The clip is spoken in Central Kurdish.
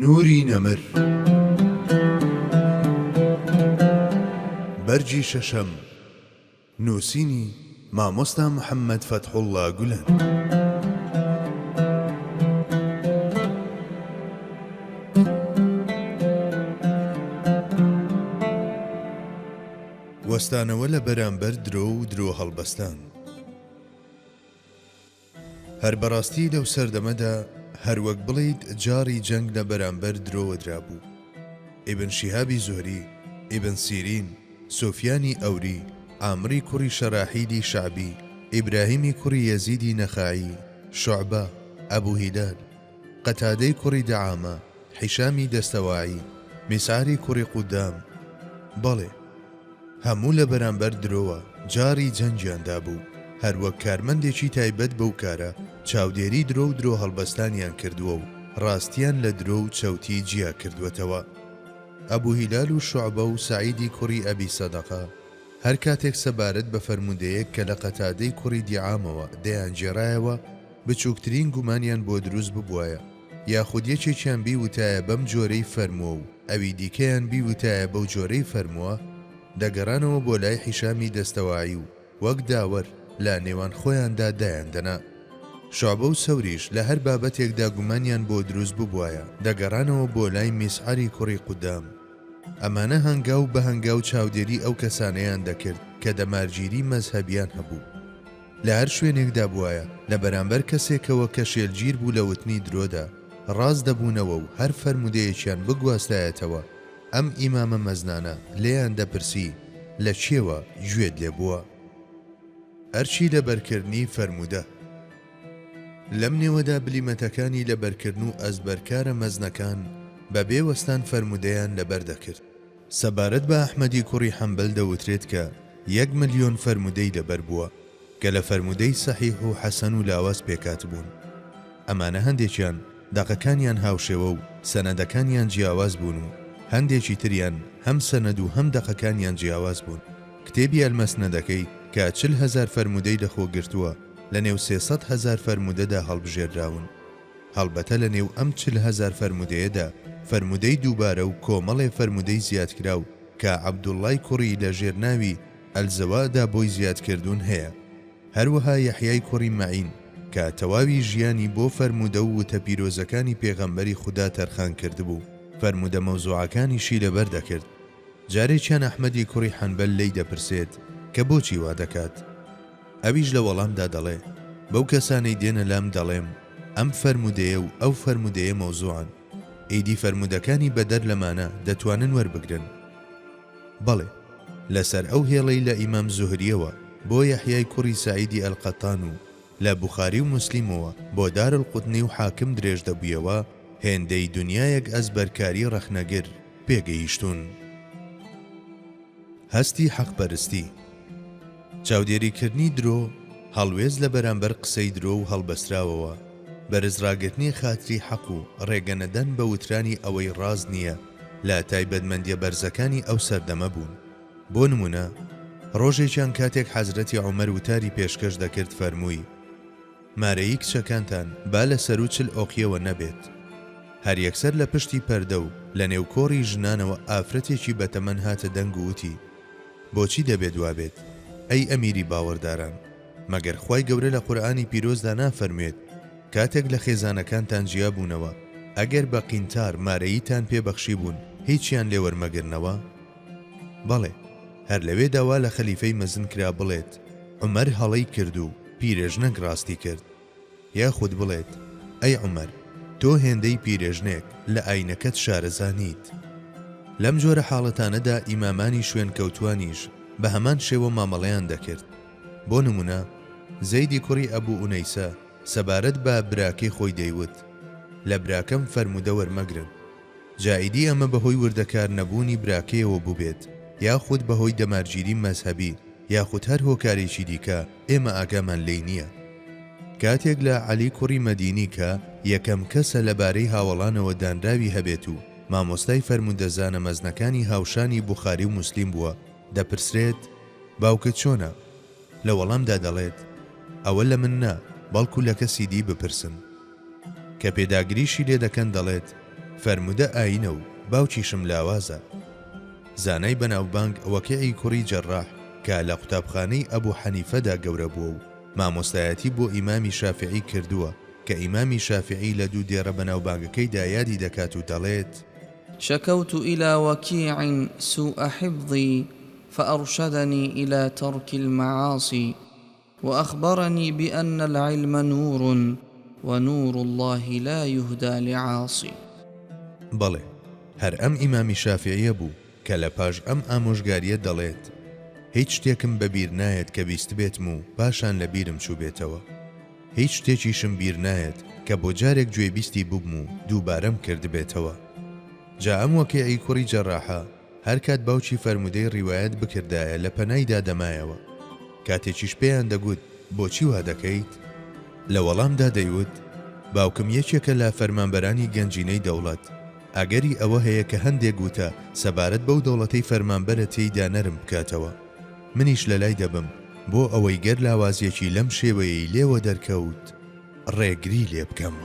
نوری نەمر. بەرگی شەشەم. نووسینی، مامۆستا محەممەد فەتحوڵڵا گولەن. وەستانەوە لە بەرامبەر درۆ و درۆ هەڵبەستان. هەر بەڕاستی لەو سەردەمەدا هەر وەک بڵێیت جاڕی جەنگ لە بەرامبەر درۆوە درابوو. ئیبن شیهابی زوهری، ئیبن سیرین، سوفیانی ئەوری، عامری کوڕی شەراحیلی شەعبی، ئیبراهیمی کوڕی یەزیدی نەخەعی، شوعبە، ئەبو هیلال، قەتادەی کوڕی دەعامە، حیشامی دەستەوائی، میسعەری کوڕی قودام، بەڵێ. هەموو لە بەرامبەر درۆوە جاڕی جەنگیان دابوو، هەر وەک کارمەندێکی تایبەت بەو کارە چاودێری درۆ و درۆهەڵبەستانیان کردووە و ڕاستیان لە درۆ و چەوتی جیا کردووەتەوە. ئەبو هیلال و شوعبە و سەعیدی کوڕی ئەبی سەدەقە هەر کاتێک سەبارەت بە فەرموودەیەک کە لە قەتادەی کوڕی دیعامەوە دەیانگێڕایەوە بچووکترین گومانیان بۆ دروست ببوایە یاخود یەکێکیان بیوتایە بەم جۆرەی فەرمووە و ئەوی دیکەیان بیوتایە بەو جۆرەی فەرمووە، دەگەڕانەوە بۆ لای حیشامی دەستەوائی و وەک داوەر لە نێوان خۆیاندا دایاندەنا. شوعبە و سەوریش لە هەر بابەتێکدا گومانیان بۆ دروست ببوایە دەگەڕانەوە بۆ لای میسعەری کوڕی قودام. ئەمانە هەنگاو بە هەنگاو چاودێری ئەو کەسانەیان دەکرد کە دەمارگیری مەزهەبیان هەبوو. لە هەر شوێنێکدا بوایە، لە بەرامبەر کەسێکەوە کە شێلگیر بوو لە وتنی درۆدا، ڕاست دەبوونەوە و هەر فەرموودەیەکیان بگواستایەتەوە، ئەم ئیمامە مەزنانە لێیان دەپرسی، لە کێوە گوێت لێ بووە؟ ئەرکی لەبەرکردنی فەرموودە. لەم نێوەدا بلیمەتەکانی لەبەرکردن و ئەزبەرکارە مەزنەکان بە بێ وەستان فەرموودەیان لەبەر دەکرد. سەبارەت بە ئەحمەدی کوڕی حەنبەل دەوترێت کە یەک ملیۆن فەرموودەی لەبەر بووە کە لە فەرموودەی سەحیح و حەسەن و لاواز پێکهاتبوون. ئەمانە هەندێکیان دەقەکانیان هاوشێوە و سەنەدەکانیان جیاواز بوون و هەندێکی تریان هەم سەنەد و هەم دەقەکانیان جیاواز بوون. کتێبی ئەلمەسنەدەکەی کە 40 هەزار فەرموودەی لەخۆ گرتووە لەنێو 300 هەزار فەرموودەدا هەڵبژێرراون. هەڵبەتە لە نێو ئەم 40 هەزار فەرموودەیەدا فەرموودەی دووبارە و کۆمەڵێ فەرموودەی زیادکراو کە عەبدوڵڵای کوڕی لە ژێر ناوی الزواء دا بۆی زیادکردوون هەیە. هەروەها یەحیای کوڕی مەعین کە تەواوی ژیانی بۆ فەرموودە و وتە پیرۆزەکانی پێغەمبەری خودا تەرخان کردبوو، فەرموودە مەوزوعەکانیشی لەبەر دەکرد. جارێکیان ئەحمەدی کوڕی حەنبەل لێی دەپرسێت کە بۆچی وا دەکات؟ ئەویش لە وەڵامدا دەڵێ، بەو کەسانەی دێنە لام دەڵێم ئەم فەرموودەیە و ئەو فەرموودەیە مەوزوعن، ئیدی فەرموودەکانی بەدەر لەمانە دەتوانن وەربگرن. بەڵێ، لەسەر ئەو هێڵەی لە ئیمام زوهرییەوە بۆ یەحیای کوڕی سەعیدی ئەلقەتان و لە بوخاری و موسلیمەوە بۆ دارالقوتنی و حاکم درێژ دەبوویەوە، هێندەی دونیایەک ئەزبەرکاری ڕەخنەگر پێگەیشتوون. هەستی حەقپەرستی. چاودێریکردنی درۆ، هەڵوێست لە بەرامبەر قسەی درۆ و هەڵبەستراوەوە، بەرزڕاگرتنی خاتری حەق و ڕێگەنەدان بە وترانی ئەوەی ڕاست نییە لە تایبەتمەندییە بەرزەکانی ئەو سەردەمە بوون. بۆ نموونە، ڕۆژێکیان کاتێک حەزرەتی عومەر وتاری پێشکەش دەکرد فەرمووی، مارەیی کچەکانتان با لە سەروو 40 ئۆقیەوە نەبێت. هەر یەکسەر لە پشتی پەردە و لە نێو کۆڕی ژنانەوە ئافرەتێکی بەتەمەن هاتە دەنگ و وتی، بۆچی دەبێت وابێت ئەی ئەمیری باوەڕداران؟ مەگەر خوای گەورە لە قورئانی پیرۆزدا نافەرموێت، کاتێک لە خێزانەکانتان جیا بوونەوە ئەگەر بە قینتار مارەییتان پێ بەخشیبوون هیچیان لێ وەرمەگرنەوە؟ بەڵێ هەر لەوێدا وا لە خەلیفەی مەزن کرا بڵێت، عومەر هەڵەی کرد و پیرێژنەک ڕاستی کرد. یاخود بڵێت، ئەی عومەر تۆ هێندەی پیرێژنێک لە ئاینەکەت شارەزا نیت. لەم جۆرە حاڵەتانەدا ئیمامانی شوێنکەوتووانیش بە هەمان شێوە مامەڵەیان دەکرد. بۆ نموونە زەیدی کوڕی ئەبو ئونەیسە سەبارەت بە براکەی خۆی دەیوت، لە براکەم فەرموودە وەرمەگرن. جا ئیدی ئەمە بەهۆی وردەکار نەبوونی براکەیەوە بووبێت یاخود بەهۆی دەمارگیری مەزهەبی یاخود هەر هۆکارێکی دیکە ئێمە ئاگامان لێی نییە. کاتێک لە عەلی کوڕی مەدینی کە یەکەم کەسە لەبارەی هاوەڵانەوە دانراوی هەبێت و مامۆستای فەرموودەزانە مەزنەکانی هاوشانی بوخاری و موسلیم بووە دەپرسرێت باوکت چۆنە؟ لە وەڵامدا دەڵێت ئەوە لە من نا بەڵکو لە کەسی دی بپرسن. کە پێداگریشی لێ دەکەن دەڵێت. فەرموودە ئایینە و باوکیشم لاوازە. زانای بەناوبانگ وەکیعی کوڕی جەراح کە لە قوتابخانەی ئەبو حەنیفەدا گەورە بووە و مامۆستایەتی بۆ ئیمامی شافیعی کردووە کە ئیمامی شافیعی لە دوو دێڕە بەناوبانگەکەیدا یادی دەکات و دەڵێت. شكوت إلى وكيع سوء حفظي فأرشدني إلى ترك المعاصي وأخبرني بأن العلم نور ونور اللە لا یهدی لعاصی. بەڵێ هەر ئەم ئیمامی شافیعیە بوو کە لە پاش ئەم ئامۆژگاریە دەڵێت، هیچ شتێکم بە بیر نایەت کە بیستبێتم و پاشان لە بیرم چووبێتەوە. هیچ شتێکیشم بیر نایەت کە بۆ جارێک گوێبیستی بووبم و دووبارەم کردبێتەوە. جا ئەم وەکیعی کوڕی جەراحە هەرکات باوکی فەرموودەی ڕیوایەت بکردایە لە پەنایدا دەمایەوە. کاتێکیش پێیان دەگوت بۆچی وا دەکەیت؟ لە وەڵامدا دەیوت، باوکم یەکێکە لە فەرمانبەرانی گەنجینەی دەوڵەت، ئەگەری ئەوە هەیە کە هەندێک وتە سەبارەت بەو دەوڵەتەی فەرمانبەرە تێیدا نەرم بکاتەوە. منیش لەلای دەبم بۆ ئەوەی گەر لاوازییەکی لەم شێوەیەی لێوە دەرکەوت ڕێگری لێبکەم.